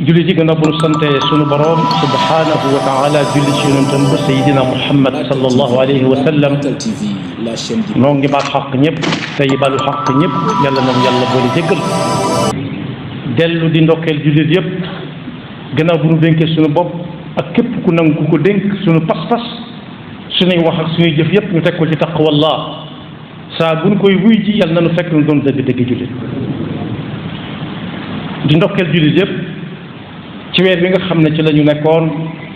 julli ci gannaaw bu nu sante sunu borom subhanahu wa taala julli ci yonentam ba sayidina Muhammad sallallahu alayhi wa sallam noo ngi baal xaq ñëpp tey balu xaq ñëpp yàlla na yàlla boole jéggal dellu di ndokkeel jullit yëpp gannaaw bu nu dénkee sunu bopp ak képp ku nangu ku ko dénk sunu pas-pas suñuy wax ak suñuy jëf yëpp ñu teg ko ci taqwallah saa bu ñu koy wuy ji yàlla na nu fekk nu doon dëgg-dëgg jullit di ndokkeel jullit yëpp ci weer bi nga xam ne ci la ñu nekkoon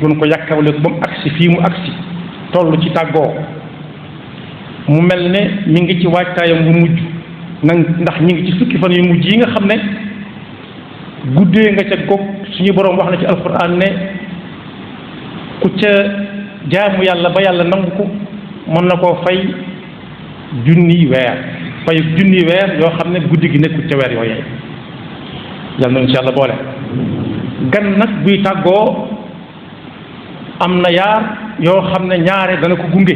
doon ko yàkkawle ba mu agsi fii mu agsi toll ci tàggoo mu mel ne mi ngi ci waajtaayam bu mujj ndax ñi ngi ci fukki fan yu mujj yi nga xam ne guddee nga ca goog suñu boroom wax na ci alquran ne ku ca jaamu yàlla ba yàlla nangu ko mën na koo fay junniy weer fay junniy weer yoo xam ne guddi gi nekkul ca weer yooyee yàlla na insha Allah boole gan nag buy tàggoo am na yaar yoo xam ne ñaare dana ko gunge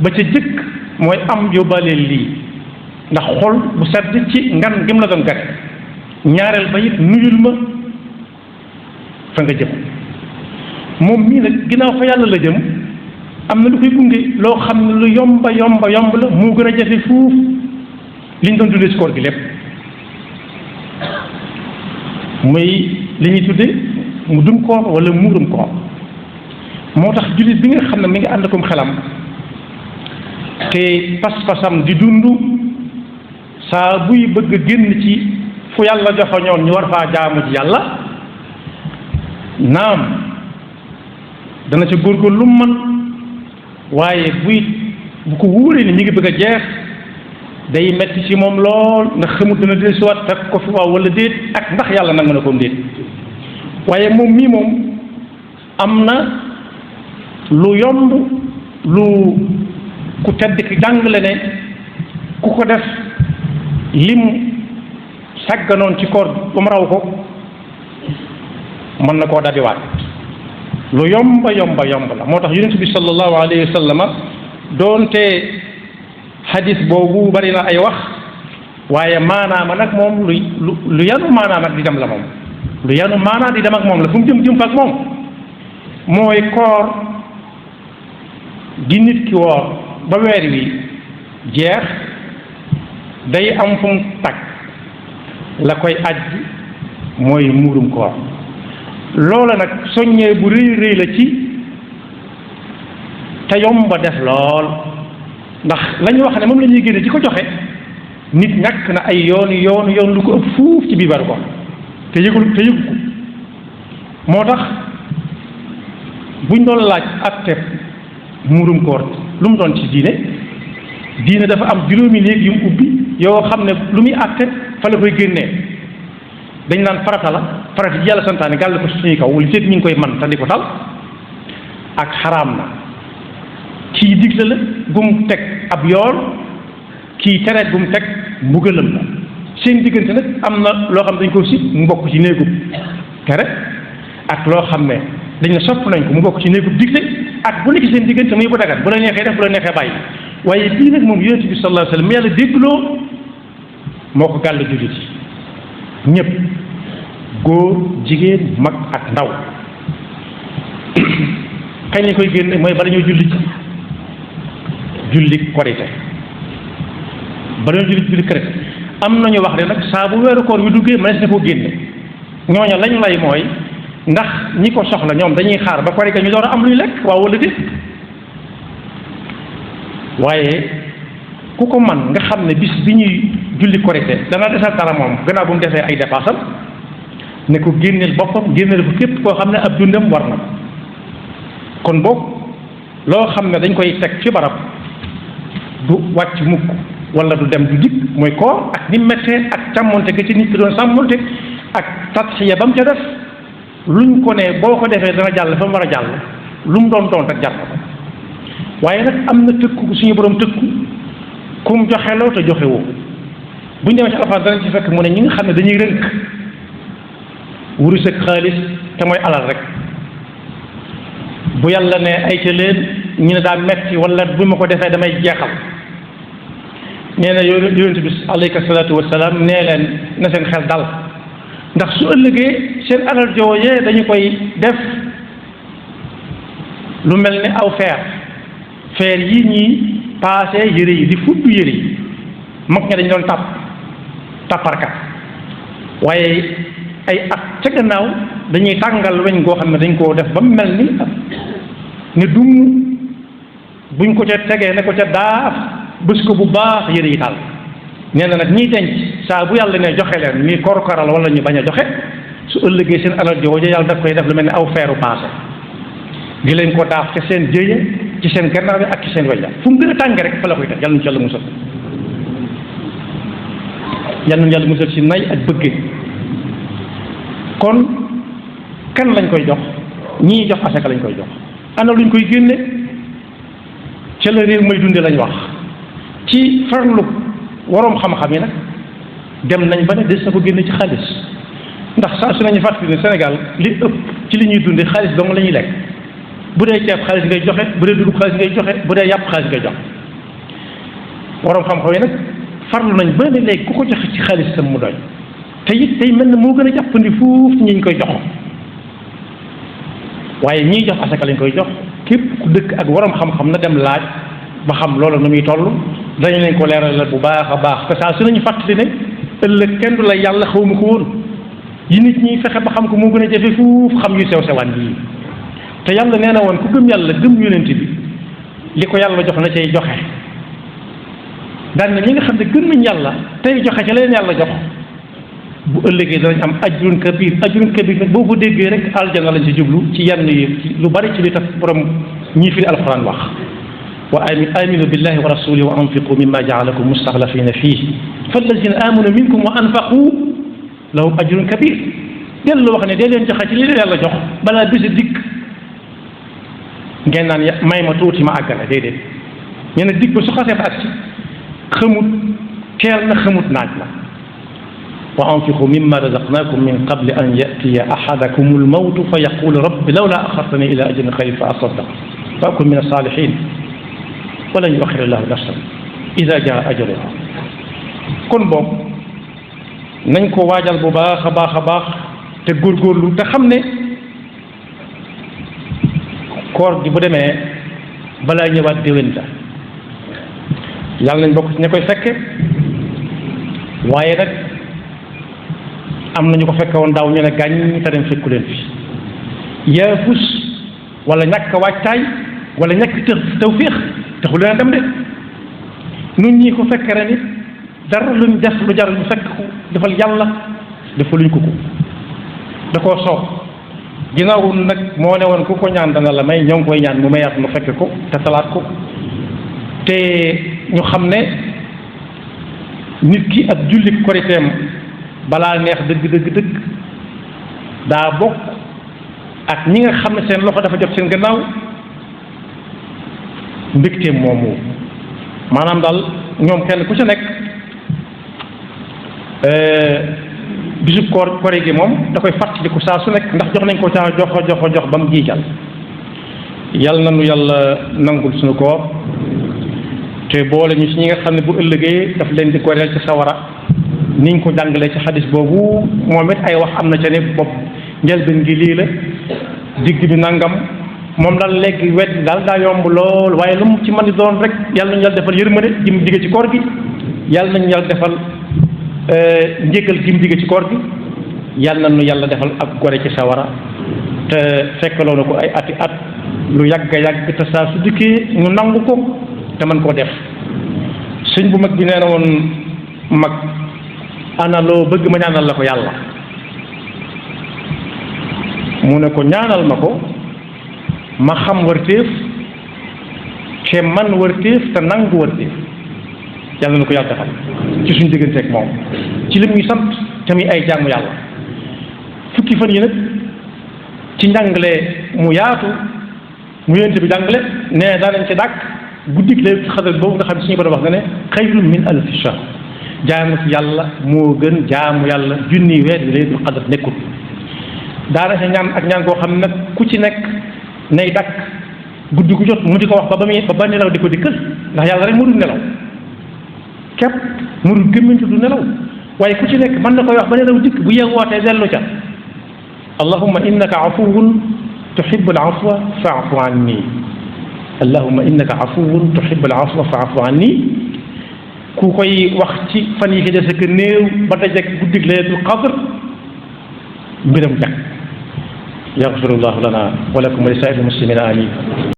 ba ca jëkk mooy am yóbbaaleel lii ndax xol bu sedd ci ngan gim la doon gane ñaareel ba it nuyul ma fa nga jëm moom mii nag ginnaaw fa yàlla la jëm am na lu koy gunge loo xam ne lu yomba yomb la moo gën a jafe fuuf liñ doon dundee ci koor gi lépp muy li ñuy tudde mu dum koor wala muurum koor moo tax jullit bi nga xam ne mi ngi ànd akum xelam te pas-pasam di dund saa buy bëgg a génn ci fu yàlla joxoñoon ñu war faa jaamu ji yàlla naam dana ca góorgóorlu lu man waaye bu ko wóoree ni mi ngi bëgg a jeex day metti ci moom lool ndax xamut dana del siwaat fekk ko fi waaw wala déet ak ndax yàlla nag mën a ko déet waaye moom mii moom am na lu yomb lu ku tedd ki jàngale ne ku ko def lim sàgganoon ci koor ba mu raw ko mën na koo dabiwaat lu yomba la moo tax yonent bi sallallahu alayhi wa sallama doonte xadis boobu bari na ay wax waaye maanaama nag moom lu yanu maanaa nag di dem la moom lu yanu maanaa di dem ak moom la fu mu jëm fa ak moom mooy koor gi nit ki woor ba weer wi jeex day am fu mu tag la koy ajj mooy muurum koor loola nag soññee bu rëy la ci te yomba def lool ndax la ñu wax ne moom la ñuy génne ci ko joxe nit ñàkk na ay yoon lu ko ëpp fuuf ci biir ko te yëgu ko moo tax buñ doon laaj atte muurum koor lu mu doon ci diine dafa am juróomi néeg yu mu ubbi yoo xam ne lu muy atte fa la koy génnee dañ naan farata ji yàlla santaane gàll ko suñuy kaw li fekk ñu ngi koy man te di ko dal ak xaraam na kii digle la gum teg ab yool kii tereet gum teg mbugalam la seen diggante nag am na loo xam ne dañ ko sib mu bokk ci néegub tere ak loo xam ne dañ ne sopp nañ ko mu bokk ci néegub digle ak bu nekk seen diggante muy bu dagat bu la neexee def bu la neexee bàyyi waaye bii nag moom yonent bi sallallahu alayhi wa sallam yàlla déggloo moo ko gàll jullit yi ñëpp góor jigéen mag ak ndaw kañ lañ koy génne mooy bala ñoo julli korite bala ñoo julli korite am nañu wax ne nag saa bu weeru koor wi duggee mënees na koo génne ñooña lañ lay mooy ndax ñi ko soxla ñoom dañuy xaar ba korite ñu door a am luy lekk waaw wala déet waaye ku ko man nga xam ne bis bi ñuy julli korite dana desal dara moom gannaaw bu mu defee ay dépassam ne ko génneel boppam génneel ko képp koo xam ne ab dundam war na kon boog loo xam ne dañ koy teg ci barab du wàcc mukk wala du dem du dikk mooy koor ak ni mettee ak càmmonte ga ci nit ki doon sàmmonte ak tatxiya ba mu ca def luñ ko ne boo ko defee dana jàll fa mu war a jàll lu mu doon rek jar na ko waaye nag am na tëkku suñu borom tëkku kum joxeloo te joxewoo buñ demee ci alxuraan danañ ci fekk mu ne ñi nga xam ne dañuy rënk wurus ak xaalis te mooy alal rek bu yàlla ne ay ca leen ñu ne daa metti wala bu ma ko defee damay jeexal nee na yonent bi alayhi salaatu wasalaam nee leen na seen xel dal ndax su ëllëgee seen alal joojee dañu koy def lu mel ni aw feer yi ñuy paase yére yi di fudd yére yi mag ña dañ doon tàpparkat waaye ay at ca gannaaw dañuy tàngal weñ goo xam ne dañ koo def ba mu mel ni dumm buñ ko ca tegee ne ko ca daaf bés ko bu baax yére yi taal nee na nag ñiy denc saa bu yàlla ne joxe leen ñuy korkoral wala ñu bañ a joxe su ëllëgee seen alal jooju yàlla daf koy def lu mel ni aw feeru paase di leen ko daaf ca seen jëye ci seen gannaaw bi ak ci seen wajja fu mu gën a tàng rek fa la koy def yàlla nañu ci yàlla musal yàlla nañu yàlla musal ci nay ak bëgge kon kan lañ koy jox ñii jox asaka lañ koy jox ana luñ koy génne ca la réew may dunde lañ wax ci farlu waroom xam-xam yi nag dem nañ ba ne des na ko génne ci xaalis ndax saa su nañu fàttali ne Sénégal li ëpp ci li ñuy dunde xaalis dong la ñuy lekk bu dee ceeb xaalis ngay joxe bu dee dugub xaalis ngay joxe bu dee yàpp xaalis ngay joxe waroom xam-xam yi nag farlu nañ ba ne léegi ku ko joxe ci xaalis tam mu doy te it tey mel na moo gën a jàppandi fuuf ñi ñu koy jox waaye ñiy jox asaka lañ koy jox képp ku dëkk ak waroom xam-xam na dem laaj ba xam loolu nu muy toll dañu leen ko leeralal bu baax a baax te saa su nañu fàttali ne ëllëg kenn du la yàlla xaw ma ko woon yi nit ñi fexe ba xam ko moo gën a jafe fuuf xam yu sew sewaan yi te yàlla nee na woon ku gëm yàlla gëm yonent bi li ko yàlla jox na cay joxe daan na ñi nga xam ne gëm nañ yàlla tey joxe ca leen yàlla jox bu ëllëgee danañ am ajrun kabir nag boo ko déggee rek aljana lañ ci jublu ci yenn yi ci lu bari ci li tax borom ñii firi alquran wax wa aminu billahi wa rasulihi wa anfiqu mimma jaalakum mustaxlafina fihi fallazina amanu minkum wa anfaqu lahum ajrun kabir dellu wax ne dee leen joxe ci li leen yàlla jox balaa bisi dikk ngeen naan may ma tuuti ma àggale déedéet ñu ne dikk ba su xasee ba agsi xamut teel na xamut naaj la wa anfiqu mimma razaqnakum min qabli an yatiya ahadakum almawtu fa yaqulu rabbi lawla axartani ila ajalin qarib fa asaddaq wa akun min as-salihin wa lan yuaxira allahu nafsan ida jaa ajaluha kon boobu nañ ko waajal bu baax a baax a baax te góorgóorlu te xam ne koor gi bu demee balaa ñëwaat déwén la yàlla nañ bokk ci ña koy fekke waaye nag am nañu ko fekke woon daaw ñu ne gàññ te dem fekku leen fi yaafus wala ñàkk waajtaay wala ñàkk tawfiix taxu leen a dem de nun ñi ko fekke ren it dara luñ def lu jar ñu fekk ko defal yàlla defaluñ ko da koo soob ginnaaw nag moo ne woon ku ko ñaan dana la may ñoo ngi koy ñaan mu mayaat nu fekke ko te talaat ko te ñu xam ne nit ki ak jullit koriteem balaa neex dëgg daa bokk ak ñi nga xam ne seen loxo dafa jot seen gannaaw mbégteem moomu maanaam daal ñoom kenn ku ci nekk bisub kori gi moom da koy fàttaliku saa su nekk ndax jox nañ ko caa jox ba mu jiital yal na nu yàlla nangul suñu koor te boole ñu ci ñi nga xam ne bu ëllëgee daf leen di goreel ci sawara niñ ko jàngalee ci xadis boobu moom it ay wax am na ca ne bopp njëlbeen gi lii la digg bi nangam moom daal léegi wet daal daa yomb lool waaye lu mu ci mën di doon rek yàlla nañu yàlla defal yërmande gi mu digge ci koor gi yàlla nañu yàlla defal njéggal gi mu digge ci koor gi yàlla nañu yàlla defal ak gore ci sawara te fekkaloo na ko ay ati at lu yàgg yàgg te saa su dikkee ñu nangu ko te man koo def sëñ bu mag bi nee na woon mag ana loo bëgg ma ñaanal la ko yàlla mu ne ko ñaanal ma ko ma xam wartéef te man wartéef te nangu wartéef yàlla na ko yàlla defal ci suñu digganteeg moom ci lim ñuy sant te muy ay jaamu yàlla fukki fan yi nag ci njàngale mu yaatu mu yénte bi jàngale ne daanañ ci dàkk guddik laylatul xadr boobu nga xam ne suñu borom wax nga ne xayrun min alfi shahr jaamu ci yàlla moo gën jaamu yàlla junni weer bi laylatul xadr nekkul daana ci ñaan ak ñaan koo xam ne nag ku ci nekk nay dakk guddi gu jot mu di ko wax ba nelaw di ko dikkal ndax yàlla rek mu dul nelaw képp mu dul gémmintu du nelaw waaye ku ci nekk mën na koy wax ba nelaw dikk bu yeewootee dellu ca allahumma innaka afuwun tuhibbul afwa fa'fu anni allahumma innaka afuwun tuhibbul afwa fa'fu anni ku koy wax ci fan yi ci des ak néew ba dajeek guddig laylatul qadr mbiram jag yaxfirullahu lana wa lakum wa li saa'iril muslimina amin